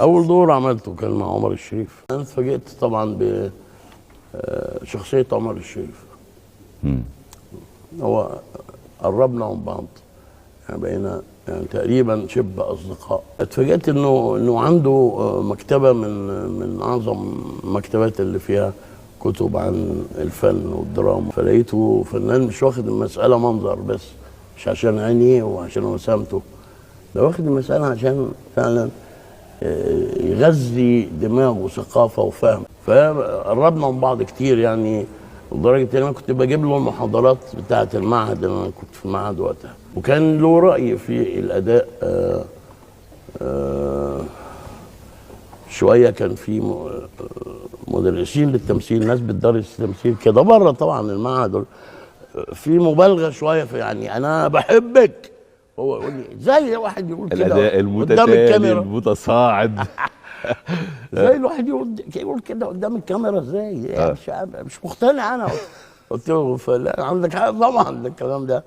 اول دور عملته كان مع عمر الشريف. انا اتفاجئت طبعا بشخصية عمر الشريف. هو قربنا من بعض يعني، بقينا يعني تقريبا شبه اصدقاء. اتفاجئت انه عنده مكتبه من اعظم المكتبات اللي فيها كتب عن الفن والدراما. فلقيته فنان مش واخد المسالة منظر بس، مش عشان عينيه وعشان وسامته، ده واخد المسالة عشان فعلا يغذي دماغه وثقافة وفهم. فقربنا من بعض كتير يعني، لدرجة ان انا كنت بجيب له المحاضرات بتاعه المعهد، انا كنت في المعهد وقتها، وكان له راي في الاداء. شوية كان في مدرسين للتمثيل، ناس بتدرس تمثيل كده بره طبعا المعهد، في مبالغه شوية في يعني انا بحبك، هو يقول لي ازاي واحد يقول كده الاداء المتتالي المتصاعد ازاي الواحد يقول كده قدام الكاميرا ازاي؟ يعني مش مقتنع انا. قلت له لا عندك حق طبعا، ده الكلام ده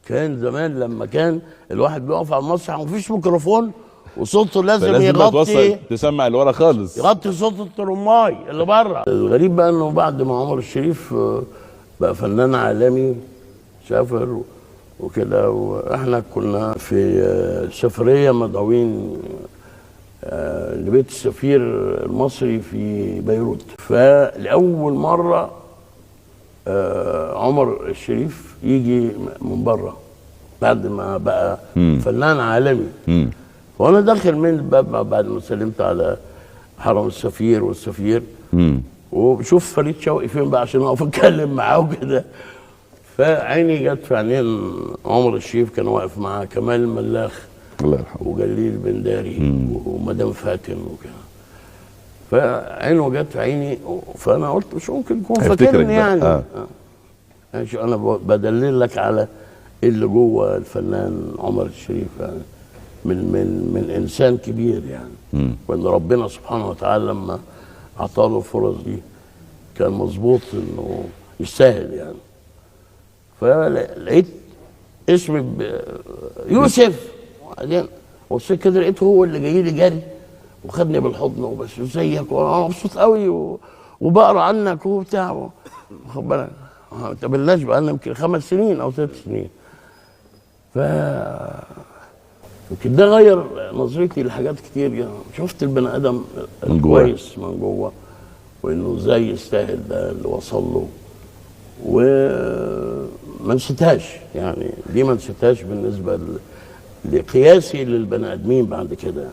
كان زمان لما كان الواحد بيقف على المسرح ومفيش ميكروفون وصوته لازم يغطي، تسمع اللي ورا خالص، يغطي صوت الترماي اللي بره. الغريب بقى انه بعد ما عمر الشريف بقى فنان عالمي سافر وكده، واحنا كنا في سفرية مدعوين لبيت السفير المصري في بيروت. فلاول مرة عمر الشريف يجي من بره بعد ما بقى فنان عالمي. وانا داخل من الباب بعد ما سلمت على حرم السفير والسفير، وبشوف فريد شوقي فين بقى عشان اقف اتكلم معاه وكده، فعيني جت في عينين عمر الشريف، كان واقف مع كمال الملاخ الله يرحمه وجليل بنداري ومدام فاتن وكده، فعينه جت في عيني، فانا قلت مش ممكن يكون فاكرني يعني. انا بدلل لك على اللي جوه الفنان عمر الشريف يعني، من من من انسان كبير يعني، وان ربنا سبحانه وتعالى لما اعطاه الفرص دي كان مظبوط انه يستاهل يعني. فلقيت اسمي يوسف، وبعدين بصيت كده لقيته هو اللي جاي لي جري وخدني بالحضن وبس ازيك وانا مبسوط قوي وبقرا عنك وبتاع، واخد بالك، ما اتقابلناش بقالنا يمكن 5 سنين او 6 سنين. ف يمكن ده غير نظرتي لحاجات كتير يعني. شفت البني ادم الكويس من جوه، وانه ازاي يستاهل ده اللي وصل له، وما نسيتهاش يعني، دي ما نسيتهاش بالنسبة لقياسي للبني ادمين بعد كده.